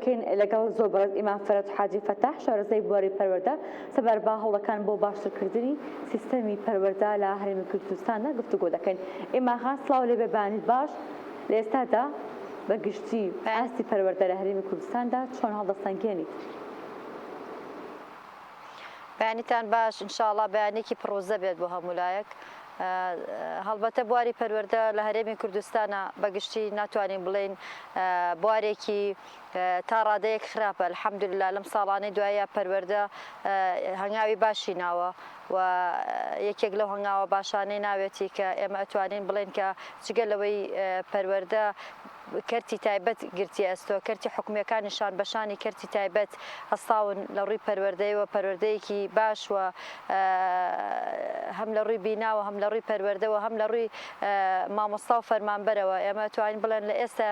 دەکەین لەگەڵ زۆر بەڕێز ئیمان فەرەج حاجی فەتاح شارەزای بواری پەروەردە سەبارەت بە هەوڵەکان بۆ باشترکردنی سیستەمی پەروەردە لە هەرێمی کوردستاندا گفتوگۆ دەکەین. ئیمان خان سڵاو لێبێ بەیانیت باش لە ئێستادا بە گشتی ئاستی پەروەردە لە هەرێمی کوردستاندا چۆن هەڵدەسەنگێنیت؟ بەیانیتان باش ان شاء اللە بەیانێکی پڕ وزە بێت بۆ هەموو لایەک هەڵبەتە بواری پەروەردە لە هەرێمی کوردستانە بەگشتی ناتوانین بڵێین بوارێکی تا ڕادەیەک خراپە الحمدللە لەم ساڵانەی دوایە پەروەردە هەنگاوی باشی ناوە و یەکێک لەو هەنگاوە باشانەی ناوێتی کە ئێمە ئەتوانین بڵێن کە جگە لەوەی پەروەردە کەرتی تایبەت گرتیە ئەستۆ، کەرتی حکومییەکانیش شان بە شانی کەرتی تایبەت هەستاون لە ڕووی پەروەردەیەوە پەروەردەیەکی باش و هەم لە ڕووی بیناوە هەم لە ڕووی پەروەردەوە هەم لە ڕووی مامۆستا و فەرمانبەرەوە ئێمە توانین بڵێن لە ئێستا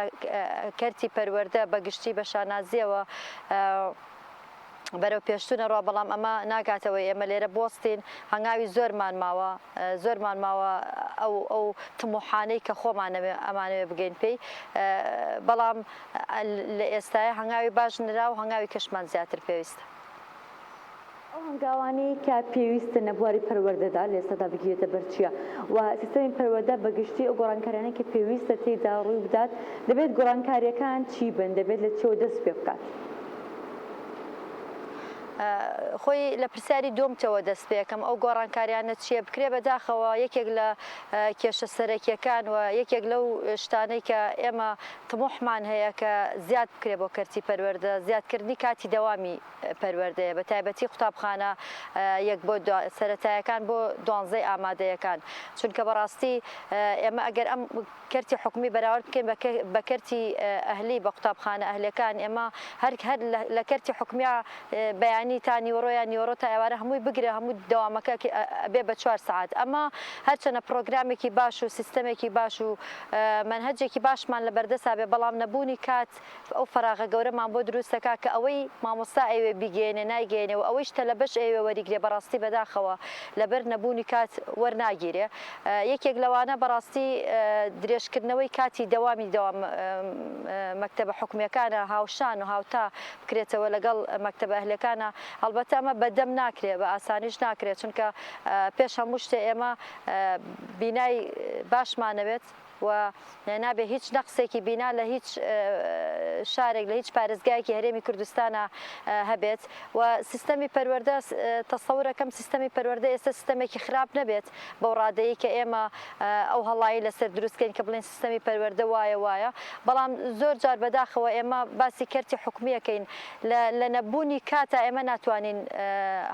کەرتی پەروەردە بە گشتی بە شانازییەوە بەرەو پێشتوو نەڕوا بەڵام ئەمە ناگاتەوەی ئێمە لێرە بوەستین هەنگاوی زۆرمان ماوە زۆرمان ماوە ئەو ئەو تموحانەی کە خۆمانەوێ ئەمانەوێ بگەین پێی بەڵام لە ئێستاە هەنگاوی باش نرا و هەنگاوی کەشمان زیاتر پێویستە. ئەو هەنگاوانەی کە پێویستن لە بواری پەروەردەدا لە ئێستادا بگیرێتە بەر چییە و سیستەمی پەروەردە بە گشتی ئەو گۆڕانکاریانەی کە پێویستە تێیدا ڕووی بدات دەبێت گۆڕانکارییەکان چی بن دەبێت لە چیەوە دەست پێ بکات؟ خۆی لە پرسیاری دووەمتەوە دەست پێکەم ئەو گۆڕانکاریانە چییە بکرێ بەداخەوە یەکێک لە کێشە سەرەکیەکان و یەکێک لەو شتانەی کە ئێمە تموحمان هەیە کە زیاد بکرێ بۆ کەرتی پەروەردە زیادکردنی کاتی دەوامی پەروەردەیە بە تایبەتی قوتابخانە یەک بۆ سەرەتایەکان بۆ دوانزەی ئامادەیەکان چونکە بەڕاستی ئێمە ئەگەر ئەم کەرتی حکومی بەراورد بکەین بە کەرتی ئەهلی بە قوتابخانە ئەهلیەکان ئێمە هەر هەر لە کەرتی حکومیا بەیانی تا نیوەڕۆ یان نیوەڕۆ تا ئێوارە هەمووی بگرە هەموو دەوامەکە ئەبێ بە چوار سەعات ئەمە هەرچەنە پڕۆگرامێکی باش و سیستەمێکی باش و مەنهەجێکی باشمان لە بەردەسا بێ بەڵام نەبوونی کات ئەو فەراغە گەورەمان بۆ دروست دەکا کە ئەوەی مامۆستا ئەیەوێ بیگەیەنێ نایگەیەنێ و ئەوەیش تەلەبەش ئەیەوێ وەریگرێ بەڕاستی بەداخەوە لەبەر نەبوونی کات وەرناگیرێ یەکێک لەوانە بەڕاستی درێژکردنەوەی کاتی دەوامی دەوام مەکتەبە حکومیەکانە هاوشان و هاوتا بکرێتەوە لەگەڵ مەکتەبە ئەهلیەکانە هەڵبەتە ئەمە بەدەم ناکرێ بە ئاسانیش ناکرێ چونکە پێش هەموو شتێ ئێمە بینای باشمانەوێت و نابێ هیچ نەقسێکی بینا لە هیچ شارێک لە هیچ پارێزگایەکی هەرێمی کوردستانا هەبێت و سیستەمی پەروەردە تەسەورەکەم سیستەمی پەروەردە ئێستا سیستەمێکی خراپ نەبێت بەو ڕادەیەی کە ئێمە ئەو هەڵایی لەسەر دروست کەین کە بڵێین سیستەمی پەروەردە وایە وایە بەڵام زۆر جار بەداخەوە ئێمە باسی کەرتی حکومیەکەین لە نەبوونی کاتا ئێمە ناتوانین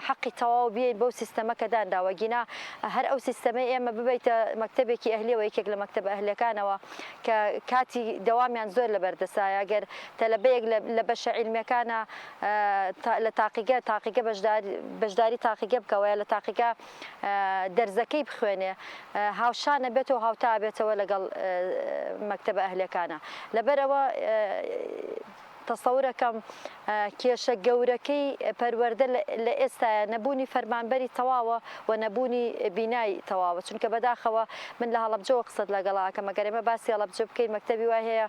حەقی تەواو بیەین بەو سیستەمە کە دانراوە گینا هەر ئەو سیستەمەی ئێمە ببەیتە مەکتەبێکی ئەهلیەوە یەکێک لە مەکتەبە ئەهلیەکانەوە کە کاتی دەوامیان زۆر لەبەردەسایە گەر تەلەبەیەک لە بەشە عیلمیەکانە لە تاقیگە تاقیگە بەشداری تاقیگە بکەوە یا لە تاقیگە دەرزەکەی بخوێنێ هاوشان ئەبێتەوە هاوتا ئەبێتەوە لەگەڵ مەکتەبە ئەهلیەکانە لەبەرئەوە تەسەورەکەم کێشە گەورەکەی پەروەردە لە ئێستایا نەبوونی فەرمانبەری تەواوە و نەبوونی بینای تەواوە چونکە بەداخەوە من لە هەڵەبجەوە قسەت لەگەڵا ئەکەم ئەگەر ئێمە باسی هەڵەبجە بکەین مەکتەبی وای هەیە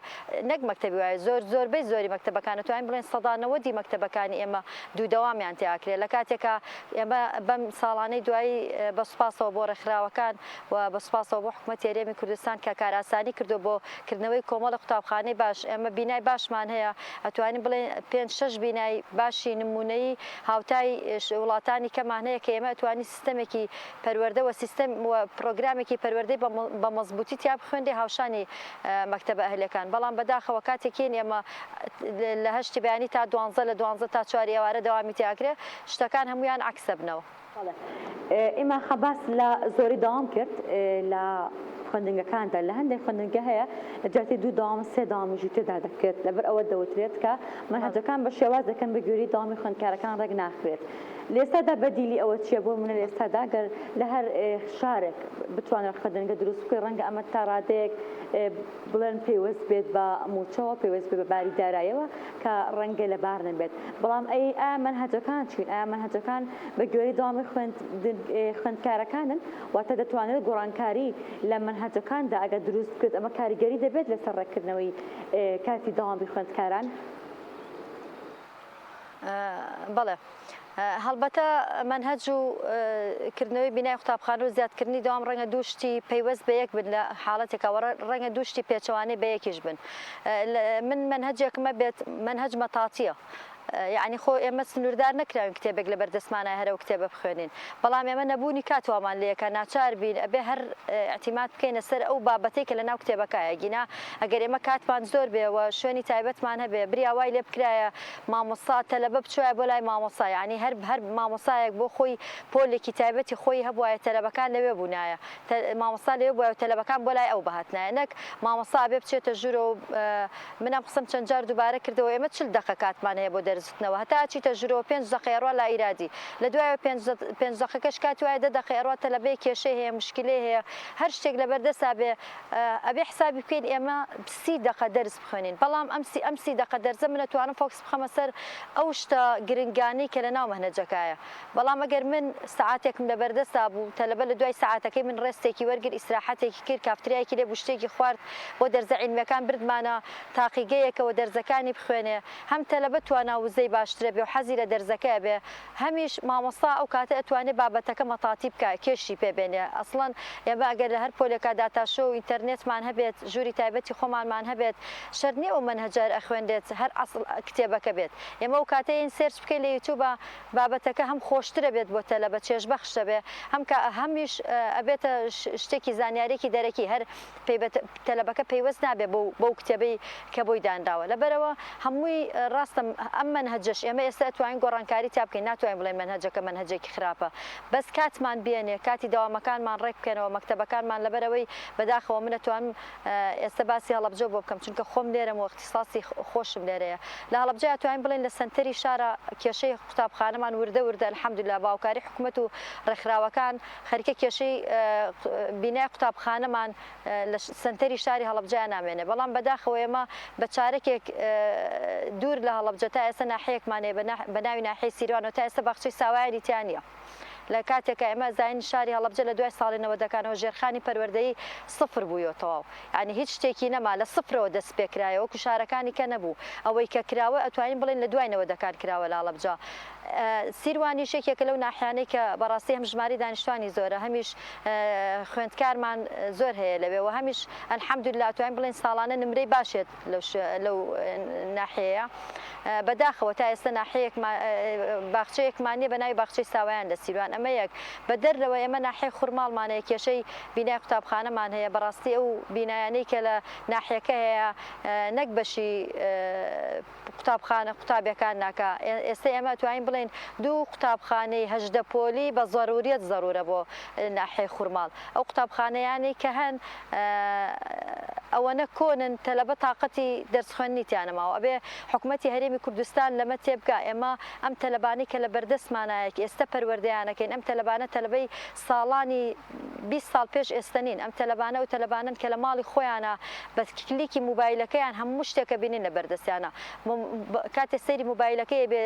نەک مەکتەبی وایە زۆر زۆربەی زۆری مەکتەبەکان ئەتوانین بڵێین سەدا نەوەدی مەکتەبەکانی ئێمە دوو دەوامیان تیا ئەکرێ لە کاتێکا ئێمە بەم ساڵانەی دوایی بە سوپاسەوە بۆ ڕێکخراوەکان و بە سوپاسەوە بۆ حکومەتی هەرێمی کوردستان کە کارئاسانی کردووە بۆ کردنەوەی کۆمەڵی قوتابخانەی باش، ئێمە بینای باشمان هەیە، ئەتوانین بڵێین پێنج شەش بینای باشی نموونەیی هاوتای وڵاتانی کەمان هەیە کە ئێمە ئەتوانین سیستەمێکی پەروەردە و سیستەم و پرۆگرامێکی پەروەردەی بە مەزبووتی تیا بخوێنرێ هاوشانی مەکتەبە ئەهلیەکان، بەڵام بەداخەوە کاتێک یەین ئێمە لە هەشتی بەیانی تا دوانزە لە دوانزە تا چواری ئێوارە دەوامی تیا ئەکرێ شتەکان هەموویان عەکس ئەبنەوە. بەڵێ ئیمان خان باست لە زۆری دەوام کرد لە خوێندنگەکاندا لە هەندێک خوێندنگە هەیە لە جیاتی دوو دەوام سێ دەوامیشی تێدا دەکرێت لەبەر ئەوە دەوترێت کە مەنهەجەکان بە شێواز دەکەن بە گوێرەی دەوامی خوێندکارەکان ڕێک ناخرێت لە ئێستادا بەدیلی ئەوە چییە بۆ نمونە لە ئێستادا گەر لە هەر شارێک بتوانرێت خوێندنگە دروست بکرێت ڕەنگە ئەمە تا ڕادەیەک بڵێن پەیوەست بێت بە مووچەوە، پەیوەست بێت بە باری داراییەوە کە ڕەنگە لەبار نەبێت. بەڵام ئەی ئایا مەنهەجەکان چین؟ ئایا مەنهەجەکان بە گوێرەی دەوامی خوێندکارەکانن؟ واتە دەتوانرێت گۆڕانکاری لە مەنهەجەکاندا ئەگەر دروست بکرێت ئەمە کاریگەری دەبێت لەسەر ڕێککردنەوەی کاتی دەوامی خوێندکاران؟ بەڵێ. هەڵبەتە مەنهەج و کردنەوەی بینای قوتابخانە و زیادکردنی دەوام ڕەنگە دوو شتی پەیوەست بە یەک بن لە حاڵەتێکا و ڕەنگە دوو شتی پێچەوانەی بە یەکیش بن. من مەنهەجێکم هەبێت، مەنهەج مەتاتییە. یەعنی خۆ ئێمە سنووردار نەکراوین کتێبێک لەبەر دەستمانایە هەر ئەو کتێبە بخوێنین. بەڵام ئێمە نەبوونی کات وامان لێ ئەکا ناچار بین ئەبێ هەر ئیعتیماد بکەینە سەر ئەو بابەتەی کە لەناو کتێبەکایە. گینا ئەگەر ئێمە کاتمان زۆر بێ و شوێنی تایبەتمان هەبێ بریا وای لێ بکرایە مامۆستا تەلەبە بچوایە بۆ لای مامۆستا یانی هەر هەر مامۆسایەک بۆ خۆی پۆلێکی تایبەتی خۆی هەبوایە تەلەبەکان لەوێ بوونایە مامۆستا لەوێ بوایە و تەلەبەکان بۆ لای ئەو بهاتنایە نەک مامۆستا ئەبێ بچێتە ژوورەوە من ئەم قسەم چەند جار دووبارە کردەوە ئێمە 40 دەقە کاتمان هەیە بۆ دەرس وتنەوە هەتا ئەچیتە ژوورەوە پێنج دەقەی ئەڕوا لا ئیرادی لە دوایەوە پێنج پێنج دەقەکەش کاتی وایە دە دەقەی ئەڕوا تەلەبەیەک کێشەی هەیە مشکیلەی هەیە هەر شتێک لەبەردەسا بێ ئەبێ حسابی بکەین ئێمە سی دەقە دەرس بخوێنین بەڵام ئەم سی ئەم سی دەقە دەرسە من ئەتوانم focus بخەمە سەر ئەو شتە گرنگانەی کە لە ناو مەنهەجەکایە بەڵام ئەگەر من سەعاتێکم لە بەردەستا بوو تەلەبە لە دوای سەعاتەکەی من rest ێکی وەرگر ئیسراحەتێکی کرد کافتریایەکی لێ بوو شتێکی خوارد بۆ دەرزە عیلمیەکان بردمانە تاقیگەیەکەوە دەرزەکانی بخوێنێ هەم تەلەبە توانا وزەی باشترە بێ و حەزی لە دەرزەکە ئەبێ هەمیش مامۆستا ئەو کاتە ئەتوانێ بابەتەکە مەتاتی بکا کێشی پێ بێنێ ئەسڵەن ئێمە ئەگەر لە هەر پۆلێکا داتاشۆ و ئینتەرنێتمان هەبێت ژووری تایبەتی خۆمانمان هەبێت شەرت نیە ئەو مەنهەجە هەر ئەخوێنرێت هەر ئەسڵ کتێبەکە بێت ئێمە ئەو کاتە یەین search بکەین لە یوتوبا بابەتەکە هەم خۆشترە بێت بۆ تەلەبە چێژبەخش دەبێ هەم کە هەمیش ئەبێتە شتێکی زانیارێکی دەرەکی هەر تەلەبەکە پەیوەست نابێ بەو بەو کتێبەی کە بۆی دانراوە لەبەرئەوە هەمووی ڕاستە ئەم مەنهەجەش ئێمە ئێستا ئەتوانین گۆڕانکاری تیا بکەین ناتوانین بڵێین مەنهەجەکە مەنهەجێکی خراپە بەس کاتمان بێنێ کاتی دەوامەکانمان ڕێک بکەنەوە مەکتەبەکانمان لەبەرئەوەی بەداخەوە من ئەتوانم ئێستا باسی هەڵەبجە بۆ بکەم چونکە خۆم لێرەم و ئیختیساسی خۆشم لێرەیە لە هەڵەبجە ئەتوانین بڵێین لە سەنتەری شارا کێشەی قوتابخانەمان وردە وردە الحمدللە بە هاوکاری حکومەت و ڕێکخراوەکان خەریکە کێشەی بینای قوتابخانەمان لە سەنتەری شاری هەڵەبجە نامێنێ، بەڵام بەداخەوە ئێمە بە چارەکێک دوور لە هەڵەبجە تا ئێستا ناحیەیەکمان هەیە بە ناوی ناحیەی سیروان و تا ئێستا باخچەی ساوایانی تیا نییە. لە کاتێکا ئێمە ئەزانین شاری هەڵەبجە لە دوای ساڵی نەوەدەکانەوە ژێرخانی پەروەردەیی سفر بوویەوە تەواو یانی هیچ شتێکی نەما لە سفرەوە دەست پێکرایەوە وەکو شارەکانی کە نەبوو ئەوەی کە کراوە ئەتوانین بڵێین لە دوای نەوەدەکان کراوە لە هەڵەبجە سیروانیش یەکێکە لەو ناحیانەی کە بەڕاستی هەم ژمارەی دانیشتوانی زۆرە هەمیش خوێندکارمان زۆر هەیە لەوێ و هەمیش الحمدللە ئەتوانین بڵێین ساڵانە نمرەی باشێت لەو ناحیەیە بەداخەوە تا ئێستا ناحیەیەکمان باخچەیەکمان نییە بە ناوی باخچەی ساوایان لە سیروان ئەمە یەک بەدەر لەوە ئێمە ناحیەی خورماڵمان هەیە کێشەی بینای قوتابخانەمان هەیە بەڕاستی ئەو بینایانەی کە لە ناحیەکە هەیە نەک بەشی قوتابخانە قوتابیەکان ناکا ئێستا ئێمە ئەتوانین بڵێین دوو قوتابخانەی 18 پۆلی بە زەروریەت زەرورە بۆ ناحیەی خورماڵ ئەو قوتابخانەیانەی کە هەن ئەوەنە کۆنن تەلەبە تاقەتی دەرس خوێندنی تیا نەماوە ئەبێ حکومەتی هەرێمی کوردستان لەمە تێبگا ئێمە ئەم تەلەبانەی کە لە بەردەستمانایە ئێستا پەروەردەیانەکەین ئەم تەلەبانە تەلەبەی ساڵانی 20 ساڵ پێش ئێستە نین، ئەم تەلەبانە ئەو تەلەبانەن کە لە ماڵی خۆیانا بە کلیکی موبایلەکەیان هەموو شتێک ئەبینن لە بەردەستیانا کاتێ سەیری موبایلەکەی ئەبێ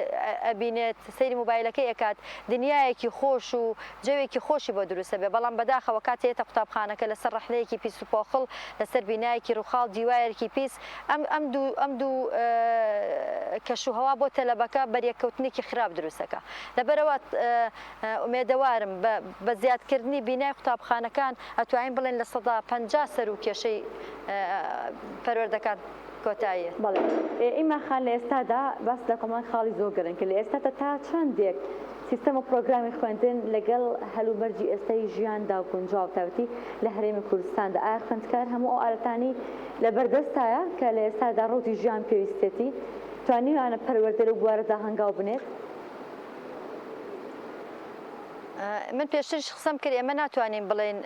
ئەبینێت سەیری موبایلەکەی ئەکات دنیایەکی خۆش و جەوێکی خۆشی بۆ دروست ئەبێ بەڵام بەداخەوە کاتێ یەتە قوتابخانەکە لەسەر ڕەحلەیەکی پیس و پۆخڵ لەسەر بینایەکی ڕووخاڵ دیوارێکی پیس ئەم ئەم دوو ئەم دوو کەش و هەوا بۆ تەلەبەکە بەریەککەوتنێکی خراپ دروست ئەکا لەبەرئەوە ئومێدەوارم بە بە زیادکردنی بینای قوتابخانەکان ئەتوانین بڵێین 50% سەروو کێشەی پەروەردەکان کۆتاییە. بەڵێ ئیمان خان لە ئێستادا باست لە کۆمەڵێک خاڵی زۆر گرنگ کرد، لە ئێستادا تا چەندێک سیستەم و پرۆگرامی خوێندن لەگەڵ هەلومەرجی ئێستای ژیاندا گونجاوە بەتایبەتی لە هەرێمی کوردستاندا ئایا خوێندکار هەموو ئەو ئالەتانەی لەبەردەستایە کە لە ئێستادا ڕەوتی ژیان پێویستیەتی توانیویانە پەروەردە لەو بوارەدا هەنگاو بنێت؟ من پێشتریش قسەم کرد ئێمە ناتوانین بڵێین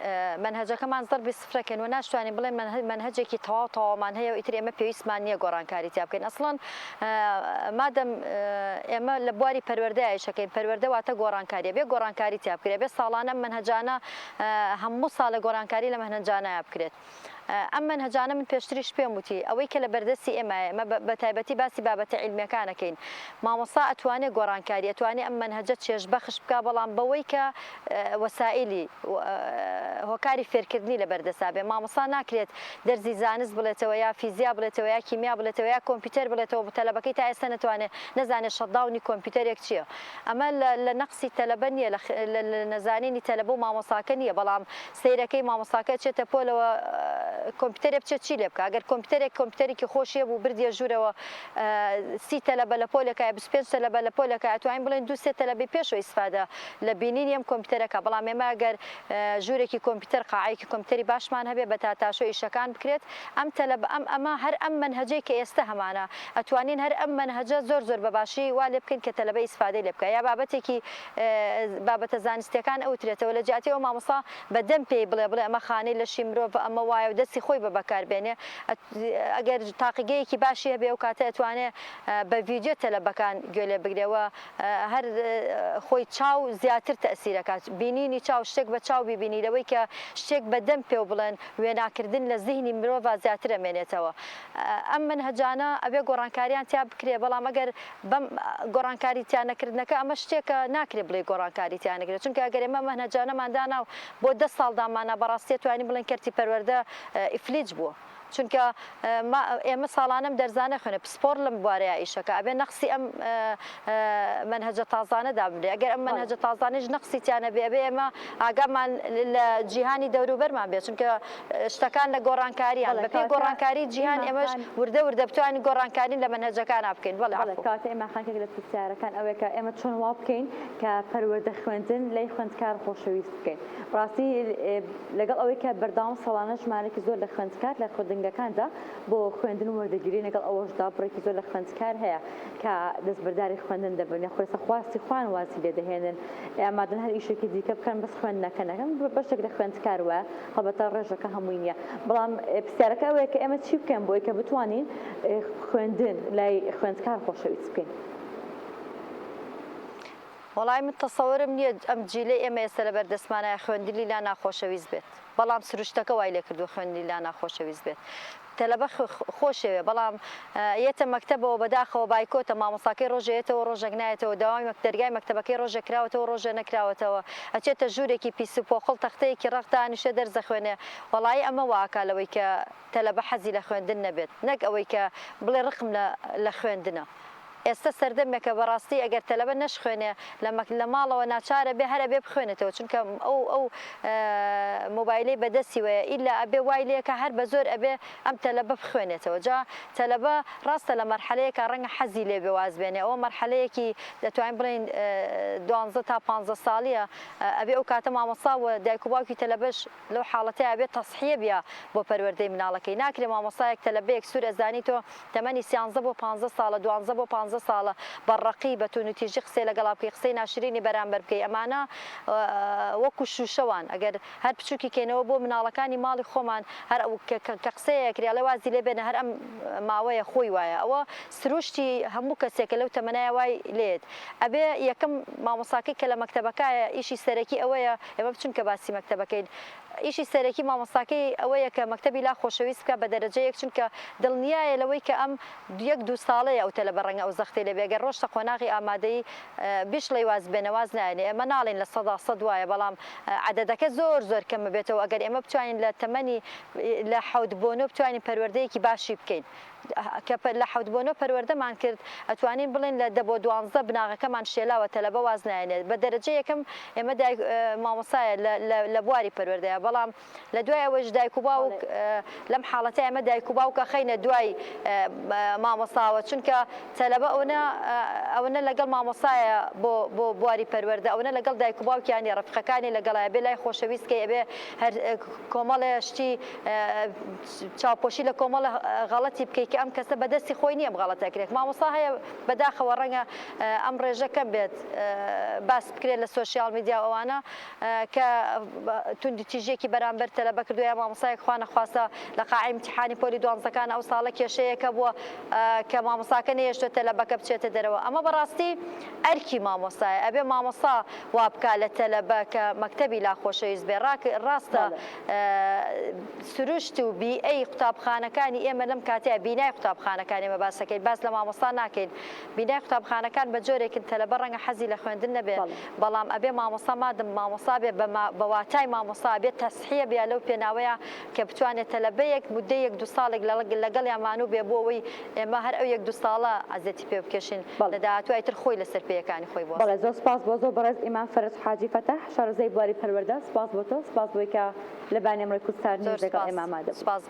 مەنهەجەکەمان زەربی سفرەکەین و ناشتوانین بڵێن مەنهەجێکی تەواو تەواومان هەیە و ئیتر ئێمە پێویستمان نییە گۆڕانکاری تیا بکەین ئەسڵەن مادەم ئێمە لە بواری پەروەردە ئیشەکەین پەروەردە واتە گۆڕانکاریە بێ گۆڕانکاری تیا بکرێت بێ ساڵانە مەنهەجانە هەموو ساڵە گۆڕانکاری لە مەنهەجانە بکرێت. ئەم مەنهەجانە من پێشتریش پێم وتی ئەوەی کە لە بەردەستی ئێمایە ئێمە بە تایبەتی باسی بابەتە عیلمیەکان ئەکەین مامۆستا ئەتوانێ گۆڕانکاری ئەتوانێ ئەم مەنهەجە چێژبەخش بکا بەڵام بەوەی کە وەسائیلی هۆکاری فێرکردنی لە بەردەسا بێ مامۆستا ناکرێت دەرزی زانست بڵێتەوە یا فیزیا بڵێتەوە یا کیمیا بڵێتەوە یا کۆمپیوتەر بڵێتەوە تەلەبەکەی تا ئێستا نەتوانێ نەزانێ shutdown ی کۆمپیوتەرێک چییە ئەمە لە نەقسی تەلەبە نییە لە نەزانینی تەلەبە و مامۆستاکە نییە بەڵام سەیرەکەی مامۆستاکە ئەچێتە پۆلەوە کۆمپیوتەرێ بچێت چی لێ بکا گەر کۆمپیوتەرێک کۆمپیوتەرێکی خۆشی هەبوو بردیە ژوورەوە سی تەلەبە لە پۆلێکایە 25 تەلەبە لە پۆلێکا ئەتوانین بڵێین دوو سێ تەلەبەی پێشەوە ئیسفادە لە بینینی ئەم کۆمپیوتەرە کا بەڵام ئێمە گەر ژوورێکی کۆمپیوتەر قاعەیەکی کۆمپیوتەری باشمان هەبێ بە تاتاشۆ ئیشەکان بکرێت ئەم تەلەبە ئەم ئەمە هەر ئەم مەنهەجەی کە ئێستە هەمانە ئەتوانین هەر ئەم مەنهەجە زۆر زۆر بە باشی وا لێ بکەین کە تەلەبە ئیسفادەی لێ بکا یا بابەتێکی بابەتە زانستیەکان ئەوترێتەوە لە جیاتی ئەوە مامۆستا بە دەم پێی بڵێ بڵێ ئەمە خانەی لەشی مرۆڤە ئەمە وایە و دەستی خۆی بە بەکار بێنێ ئەگەر تاقیگەیەکی باشی هەبێ ئەو کاتە ئەتوانێ بە ڤیدیۆ تەلەبەکان گوێ لێ بگرێ و هەر خۆی چاو زیاتر تەئسیر ئەکات بینینی چاو شتێک بە چاو بیبینی لەوەی کە شتێک بە دەم پێو بڵێن وێناکردن لە زیهنی مرۆڤا زیاتر ئەمێنێتەوە ئەم مەنهەجانە ئەبێ گۆڕانکاریان تیا بکرێ بەڵام ئەگەر بەم گۆڕانکاری تیا نەکردنەکە ئەمە شتێکە ناکرێ بڵێی گۆڕانکاری تیا نەکرێ چونکە ئەگەر ئێمە مەنهەجانەمان دانا و بۆ دە ساڵ داماننا بەڕاستی ئەتوانین بڵێین کەرتی پەروەردە ئیفلیج بووە. چونکە ئێمە ساڵانە ئەم دەرزانە خوێنە پسپۆڕ لەم بوارەیا ئیشەکا ئەبێ نەقسی ئەم مەنهەجە تازانە دابنرێ ئەگەر ئەم مەنهەجە تازانەیش نەقسی تیا نەبێ ئەبێ ئێمە ئاگامان لە جیهانی دەوروبەرمان بێ چونکە شتەکان لە گۆڕانکاریان بەپێی گۆڕانکاری جیهان ئێمەش وردە وردە بتوانین گۆڕانکاری لە مەنهەجەکانا بکەین بەڵێ عەفو. کەواتە ئێمە خانکێک لە پرسیارەکان ئەوەیە کە ئێمە چۆن وا بکەین کە پەروەردە خوێندن لای خوێندکار خۆشەویست بکەین بەڕاستی لەگەڵ ئەوەی کە بەردەوام ساڵانە ژمارەیەکی زۆر لە خوێندکار لە خوێندنگەکاندا بۆ خوێندن وەردەگیرێن، لەگەڵ ئەوەشدا بڕێکی زۆر لە خوێندکار هەیە کە دەستبەرداری خوێندن دەبن یاخود لەسەر خواستی خۆیان وازی لێ دەهێنن ئامادەن هەر ئیشێکی دیکە بکەن بەس خوێندنەکە نەکەن، بەشێک لە خوێندکار وایە هەڵبەتە ڕێژەکە هەمووی نییە، بەڵام پرسیارەکە ئەوەیە کە ئێمە چی بکەین بۆی کە بتوانین خوێندن لای خوێندکار خۆشەویست بکەین؟ وەڵای من تەسەورم نیە ئەم جیلەی ئێمە ئێستا لەبەر دەستمانایە خوێندنی لا ناخۆشەویست بێت بەڵام سروشتەکە وای لێکردووە خوێندنی لا ناخۆشەویست بێت تەلەبە خۆشەوێ بەڵام یەتە مەکتەبەوە بەداخەوە بایکۆتە مامۆستاکەی ڕۆژێ یەتەوە ڕۆژێک نایەتەوە دەوامی مەک دەرگای مەکتەبەکەی ڕۆژێ کراوەتەوە ڕۆژێ نەکراوەتەوە ئەچێتە ژوورێکی پیس و پۆخڵ تەختەیەکی ڕەق دانیشێ دەرس دەخوێنێ وەڵایی ئەمە واکا لەوەی کە تەلەبە حەزی لە خوێندن نەبێت نەک ئەوەی کە بڵێ ڕقم لە لە خوێندنە. ئێستە سەردەمێکە بەڕاستی ئەگەر تەلەبە نەشخوێنێ لە مەک لە ماڵەوە ناچارە بێ هەر ئەبێ بخوێنێتەوە چونکە ئەو ئەو مۆبایلەی بەدەستیوەیە ئیلا ئەبێ وای لێکا هەر بە زۆر ئەبێ ئەم تەلەبە بخوێنێتەوە جا تەلەبە ڕاستە لە مەرحەلەیەکا ڕەنگە حەزی لێ بێ واز بێنێ ئەوە مەرحەلەیەکی دەتوانین بڵێین دوانزە تا پانزە ساڵیە ئەبێ ئەو کاتە مامۆستا و دایک و باوکی تەلەبەش لەو حاڵەتەیا ئەبێ تەسحیە بیا بۆ پەروەردەی مناڵەکەی ناکرێ مامۆستایەک تەلەبەیەک سور ئەزانی تۆ تەمەنی سیانزە بۆ پانزە ساڵە دوانزە بۆ پانزە ساڵە بە ڕەقی بە تونوتیژی قسەی لەگەڵا بکەی قسەی ناشرینی بەرامبەر بکەی ئەمانە وەکو شوشە وان ئەگەر هەر بچوکی کەینەوە بۆ مناڵەکانی ماڵی خۆمان هەر ئەو کە قسەیە ئەکرێ ئەڵێ وازی لێ بێنە هەر ئەم ماوەیە خۆی وایە ئەوە سروشتی هەموو کەسێکە لەو تەمەنایە وای لێت ئەبێ یەکەم مامۆستاکەی کە لە مەکتەبەکایە ئیشی سەرەکی ئەوەیە ئێمە چونکە باسی مەکتەبەکەین ئیشی سەرەکی مامۆستاکەی ئەوەیە کە مەکتەبی لا خۆشەویست بکات بە دەرەجە یەک چونکە دڵنیایە لەوەی کە ئەم یەک دوو ساڵەیە ئەو تەلەبە ڕەنگە ئەو زەختەی لێ بێ گەر ڕۆشتە قۆناغی ئامادەیی بیشڵێی واز بێنە واز نایەنێ ئێمە ناڵێین 100% وایە بەڵام عەدەدەکە زۆر زۆر کەم بێتەوە ئەگەر ئێمە بتوانین لە تەمەنی لە حەوت بۆ نۆ بتوانین پەروەردەیەکی باشی بکەین کە لە حەوت بۆ نۆ پەروەردەمان کرد ئەتوانین بڵێین لە دە بۆ دوانزە بناغەکەمان شێلاوە تەلەبە واز نایەنێت بە دەرەجە یەکەم ئێمە دایک مامۆستایە لە بواری پەروەردەیە بەڵام لە دوای ئەوەیش دایک و باوک لەم حاڵەتە ئێمە دایک و باوک ئەخەینە دوای مامۆستاوە چونکە تەلەبە ئەوەنە ئەوەنە لەگەڵ مامۆستایە بۆ بۆ بواری پەروەردە ئەوەنە لەگەڵ دایک و باوکیان نیە ڕەفیقەکانی لەگەڵایە بێ لای خۆشەویست کەی ئەبێ هەر کۆمەڵێ شتی چاوپۆشی لە کۆمەڵە غەڵەتی بکەی. کە ئەم کەسە بە دەستی خۆی نییە ئەم غەڵەتە ئەکرێت. مامۆستا هەیە بەداخەوە ڕەنگە ئەم ڕێژە کەم بێت باس بکرێت لە سۆشیال میدیا و ئەوانە کە توندوتیژیەکی بەرامبەر تەلەبە کردووە یا مامۆستایەک خوا نەخواستە لە قاعەی ئیمتیحانی پۆلی دوانزەکان ئەو ساڵە کێشەیەکە بووە کە مامۆستاکە نەیەشتوە تەلەبەکە بچێتە دەرەوە ئەمە بەڕاستی ئەرکی مامۆستایە ئەبێ مامۆستا وا بکا لە تەلەبە کە مەکتەبی لا خۆشەویست بێ ڕاستە سروشت و بیئەی قوتابخانەکانی ئێمە لەم کاتەیا بینای قوتابخانەکانی ئێمە باس ئەکەین باس لە مامۆستا ناکەین بینای قوتابخانەکان بە جۆرێکن تەلەبە ڕەنگە حەزی لە خوێندن نەبێ بەڵام ئەبێ مامۆستا مادەم مامۆستا بێ بە واتای مامۆستا ئەبێ تەسحیە بێ لەو پێناوەیا کە بتوانێ تەلەبەیەک مودەی یەک دوو ساڵێک لەگەڵیا مانوو بێ بۆ ئەوەی ئێمە هەر ئەو یەک دوو ساڵە عەزێتی پێ بکێشین لە داهاتوو ئیتر خۆی لەسەر پێیەکانی خۆی بوەستێ. بەڵێ زۆر سپاس بۆ زۆر بەڕێز ئیمان فەرەج حاجی فەتاح شارەزای بواری پەروەردە سپاس بۆ تۆ سپاس بۆی کە لە بانی ئەمڕۆی کوردستار زۆر نیوز لەگەڵ سپاس ئێمە ئامادە بووی. سپاس.